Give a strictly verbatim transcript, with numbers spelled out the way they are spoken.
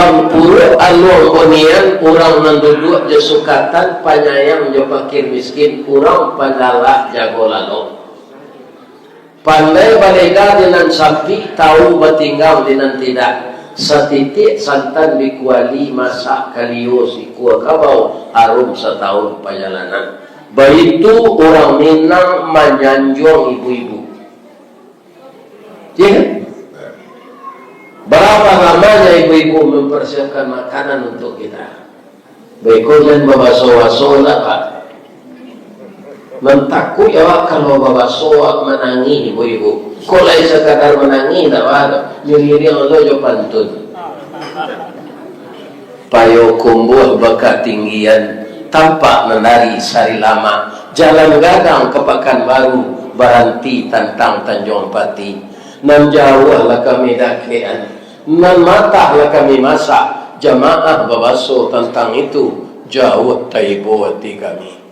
Puruak aluang bunian, urang nan duduak jo sukatan, panyayang jo pakir miskin, urang pandalah jago lalok. Pandai balega di nan sampik, tahu batinggang di nan tidak. Satitiak santan di kuali, masak kalio sikua kabau, harum satahun pajalanan. Baitu urang Minang manyanjuang ibu-ibu. Ya kan? Berapa lamanya ibu-ibu mempersiapkan makanan untuk kita? Baiko jan babaso-baso lah, Pak. Nan takuik awak kalau babaso awak manangih, ibu-ibu. Kok lai sakadar manangih, ndak baa doh. Nyiriang lo jo pantun. Payokumbuah bakatinggian, tampak nan dari Sarilamak, jalan gadang ka Pakanbaru, baranti tantang Tanjuang Pati. Nan jauah lah kami dakekan, nan matah lah kami masak, jamaah babaso tantang itu, jauah taibo ati kami.